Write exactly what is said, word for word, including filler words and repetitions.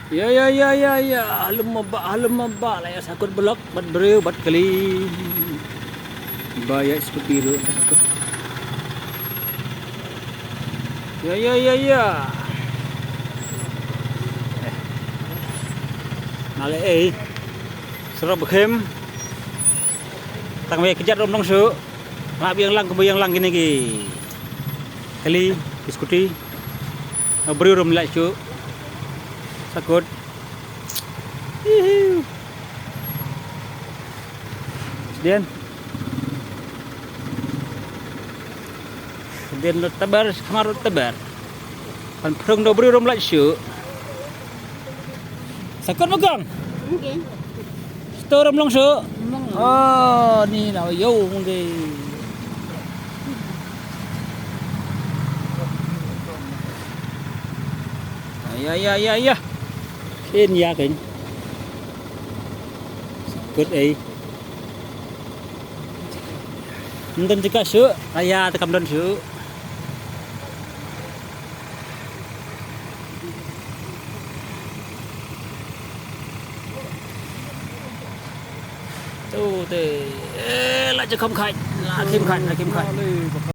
Ya, ya, ya, ya, ya. Halom maba, halom maba. La ïa sakut blok bad briew bad kali. Ba ïa scooty ruh sakut. Ya, ya, ya, ya. Nale ei. Surok Bakhem. Tang wei kjat rom nong shu. Nga biang lang kumba ïang lang kine ki kali, ki scooty. Nga briew rom lait shu. Sakut. Hihiu. Sdien. Sdien lo tabar, khamar lo tabar. Pan phrung do briew rom lait shu. Sakut makong. Okey. Sto ram long shu. Mong. Oh, ni na yo mong de. Ya, ya, ya, ya. Kin ya kin. Sakut ei. Ntun jika shu. Aya tekam don shu. Tu te. Eh, la je kham khai. La khim khai, la khim khai.